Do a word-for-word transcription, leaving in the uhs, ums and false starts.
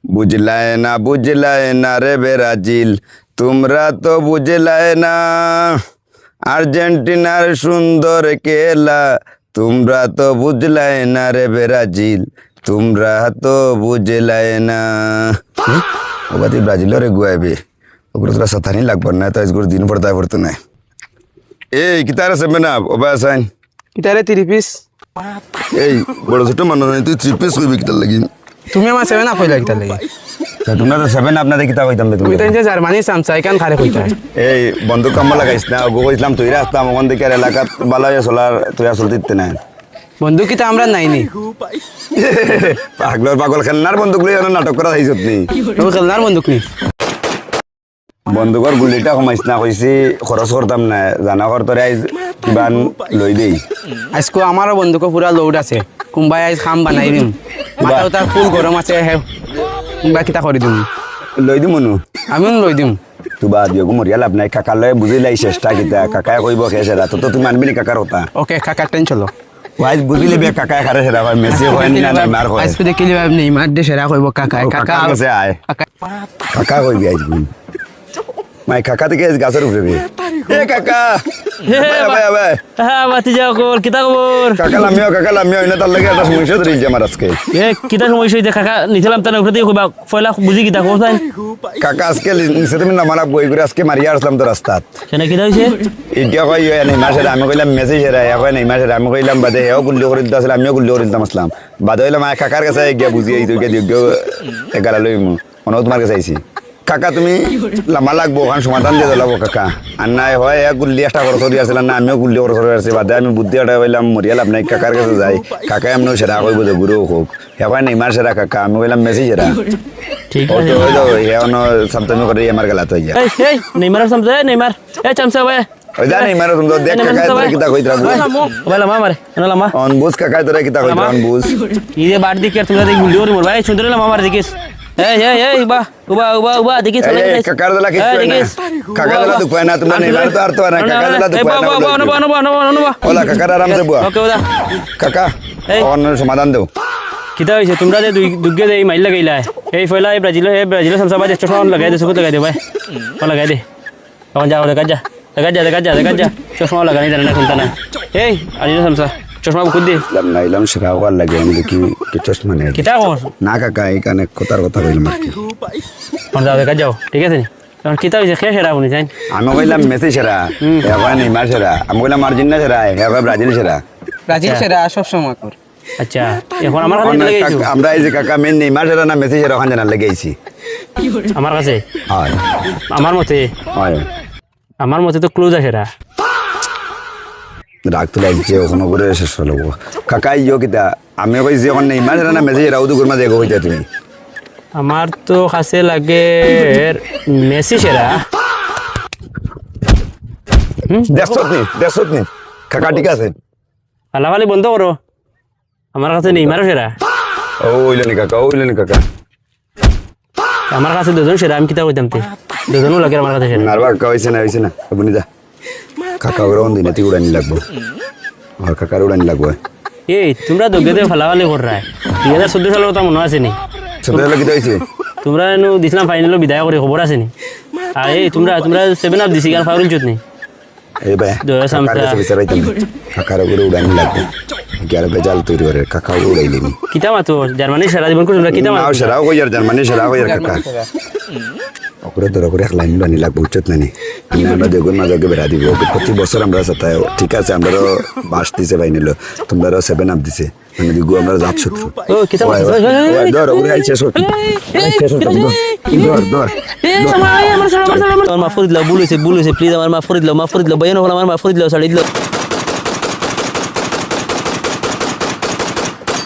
বুঝলায় না, বুঝলায় না রে ব্রাজিল, তোমরা তো বুঝলায় না। আর্জেন্টিনার সুন্দর খেলা, তোমরা তো বুঝলায় না রে ব্রাজিল, তোমরা তো বুঝলায় না। হুম? ওবাদি ব্রাজিলরে গুয়াইবে। ওগুলো তোরা সাতানি লাগবার না, তো আজগুর দিন পড়তায় পড়তো না। এই, কিতারে সেভেন আপ, ওবা আসাইন। কিতারে থ্রি পিস? এই, বড় ছোট মানুষ নাই, তুই থ্রি পিস কইবি কিতার লাগি? তুমি আমার সেভেন আপ কইলা কিতার লাগি? তা তোমরা তো সেভেন আপ না দেখি কিতা কইতাম বে তুমি? কইতাম যে জার্মানি চামচা, এখান খারে কইতাম। এই, বন্দুক কামো লাগাইস না, ওগো কইছিলাম তুই রাখতাম, ওখান থেকে আর এলাকাত বালা হয়ে চলার, তুই আসল দিতে না। বন্দুক কিতা আমরা নাই নি? পাগলর পাগল খেলনার বন্দুক লই ওরা নাটক করা হইছত নি? ও খেলনার বন্দুক নি? বন্দুকর গুলিটা কমাইস না, কইছি খরচ করতাম না, জানা কর তোরে আইজ কিবান লই দেই। আজকে আমারও বন্দুকো পুরা লোড আছে, কুম্বাই আইজ খাম বানাই দিম। মাথা উতার ফুল গরম আছে, হে কুম্বাই কিতা করি দিম। লই দিম মনু। আমিও লই দিম। তুবা দিও গো মরিয়া লাভ নাই, কাকা লয় বুঝিলাই চেষ্টা কিতা, কাকায় কইব কে সেরা, তো, তো তুমি মানবি নি কাকার কথা? ওকে, কাকার টেন চলো। ওয়াইজ বুঝিলে বে কাকায় কারে সেরা কয়, মেসি কয় না, নেইমার কয়। আজকে দেখিলে ভাই নেইমার দে সেরা কইব কাকায়, ও, কাকা। কাকার কাছে আয়। কাকা। কাকা কইবি আইজ বুঝ। মাই কাকা থেকে আইজ গাছের উপরে বে। এ কাকা। এ ভাই, ভাই, ভাই। হ্যাঁ, ভাতিজা অকল, কিতা খবর? কাকা লামিও, কাকা লামিও, ইনো তার লাগি একটা সমস্যা ধরে ইলছে আমার আজকে। এ, কিতা সমস্যা হইছে কাকা? নিছিলাম তার উপরে দিয়ে কইবা, পয়লা বুঝি কিতা খবর তাই? কাকা আজকে লি-, নিচে তুমি নামালা বই করে আজকে মারিয়া আসলাম তো রাস্তাত। কেন, কিতা হইছে? ইটা কয়, ইয়ে, নেইমার সেরা, আমি কইলাম মেসি সেরা, ইয়া কয় নেইমার সেরা, আমি কইলাম বাদে, হেও গুল্লি করে দিতে আসলে, আমিও গুল্লি করে দিতাম আসলাম। বাদে কইলাম, আয় কাকার কাছে গিয়া বুঝি, এই তো গিয়া দিও, গিয়া এগালা লইমু। মনে হয় তোমার কাছে আইছি। কাকা, তুমি লামা লাগবো, ওখান সমাধান দিয়ে দিলাবো কাকা। আর নাই হয়, এক গুল্লি একটা খরচ করি আসলে না, আমিও গুল্লি খরচ করি আসছি। বাদে আমি বুদ্ধি একটা পাইলাম, মরিয়া লাভ নাই, কাকার কাছে যাই। কাকা এমনি সেরা কইবো যে গুরু হোক। হে কয় নেইমার সেরা কাকা, আমি কইলাম মেসি সেরা। ঠিক ও আছে। তো হয়ে যাবো, হে অন্য সামতামি করে আমার গেলাত হয়ে যায়। এই, এই, নেইমারের সামনে, এই, নেইমার। এই, চামচা ভাই। ওই যা নেইমার, তুমি তো দেখ, এই, নেইমার কাকা সামনে এত ভাই। কিতা কইতরা, বুঝ। ভাই, লামা, ভাই, লামা, ভাই। এনে লামা। অন বুঝ, কাকা এত কিতা কইতরা, লামা। অন বুঝ। এই যে বার দিকে আর তোমরা দেখি গুলি ওরে মোর ভাই, সুন্দর লামা আমার দেখিস। এই, এই, এই, বা, উবা, উবা, উবা, দেখিস, এই, এই, দেখিস। কাকার দলা কিচ্ছু এই, হয় না। দেখিস। কাকার দলা উবা, দুঃখ হয় না, তোমরা আনো, নেইমার তো আর তো হয় না, আনো, কাকার আনো, দলা দুঃখ এই, হয় না, বাবা, বলো বাবা, আনো, তুমি। বাবা, আনো, বাবা, আনো, বাবা। ওলা, কাকার আরামসে বুয়া। ওকে, ওদা। কাকা, এই। অন সমাধান দেও। কিতা হইছে? তোমরা যে দুই, দুগ্গে যে এই মাইল লাগাইলা, এই ফয়লা, এই ব্রাজিল, এই ব্রাজিল, সামসা বাজে, চশমা লাগাই দে, চকুত লাগাই দে, ভাই। ও লাগাই দে। এখন যা, দেখা যা, দেখা যা, দেখা যা, দেখা যা। চশমা লাগানি জানে না, কোনটা না। এই, আজ সামসা, চশমা বুকুত দে। ইলাম না, ইলাম সেরা হওয়ার লাগে, আমি দেখি কি চশমা নেই। কিতা কর? না কাকা, এখানে কথার কথা কইলাম আর কি। এখন যাও, দেখা যাও, ঠিক আছে নি? এখন কিতা হইছে? কে সেরা উনি জান? আমি কইলাম মেসি সেরা, হুম। এখন নেইমার সেরা। আমি কইলাম আর্জেন্টিনা সেরা, এখন ব্রাজিল সেরা। ব্রাজিল আচ্ছা। সেরা, সব সময় কর। আচ্ছা, এখন আমার কাছে আমরা লেগে কাকা, আইছো। আমরা এই যে কাকা মেন নেইমার সেরা না মেসি সেরা ওখান জানার লেগে আইছি। আমার কাছে? হয়। আমার মতে? হয়। আমার মতে তো ক্লোজ আছে এরা। রাগ তো লাগছে, ওখানে করে শেষ হলো। কাকা, ইয়ো কিতা? আমি কইছি এখন নেইমার সেরা না মেসি সেরা, উদু গুরমা দেখো কইতা তুমি। আমার তো কাছে লাগে মেসি সেরা। হুম? দেখছত নি? দেখছত নি? কাকা ঠিক আছে। ফালাফালি বন্ধ করো। আমার কাছে নেইমারও সেরা। ও, ওইলে নি কাকা, ওইলে নি কাকা। আমার কাছে দুজন সেরা, আমি কিতা কইতাম তে? দুজনও লাগে আমার কাছে সেরা। না, আর কাকা হইছে না, হইছে না। বুনি যা। কাকা ওরা অন দিনে তুই উড়ানি লাগবো। আর কাকার উড়ানি লাগবো। এই, তোমরা দুগ্গে দে ফালাফালি কররায়। দুই হাজার চৌদ্দ সালের কথা মনে আছে নি? চৌদ্দ সালে কিতা হইছে? তোমরা এনু দিছিলাম ফাইনালো বিদায় করি, খবর আছে নি? আর এই, তোমরা, তোমরা সেভেন আপ দিছি, গান ফাউল চুত নি? এই ভাই, দয়া কাকার সামসা। কাছে বিচার পাইতাম না। কাকার উপরে উড়ানি লাগবে। কি আর বেজাল তৈরি করে, কাকা উড়াইলিনি। কিতা মাতো? জার্মানি সেরা জীবন করছো না, কিতা না, মাতো? সেরাও কই আর জার্মানি সেরা কই আর কাকা। ওগুলো ধরো করে এক লাইন উড়ানি লাগবে, উচিত না নি? আমি আমরা দেখুন মাঝে ওকে বেড়া দিব। ওকে প্রতি বছর আমরা সাথে, ঠিক আছে, আমরাও বাস দিছে ভাই নিল, তোমরাও সেভেন আপ দিছে। মানে, দিগু আমরা জাত শত্রু। ও, কিতা ওই, মাতো? ওই, ওই, ওই, ওই, ধর, ওরে, এই শেষ হোক। এই, এই, শেষ হোক, এই, ধর, এই, ধর, ধর, এই, ধর। আমার, এই, আমার, ছাড়ো, আমার, ছাড়ো, আমার। আমার মাফ করে দিলাও, ভুল হইছে, ভুল হইছে, please, আমার মাফ করে দিলাও, মাফ করে দিলাও, ভাই, আমার মাফ করে দিলাও, ছাড়ি দিলাও।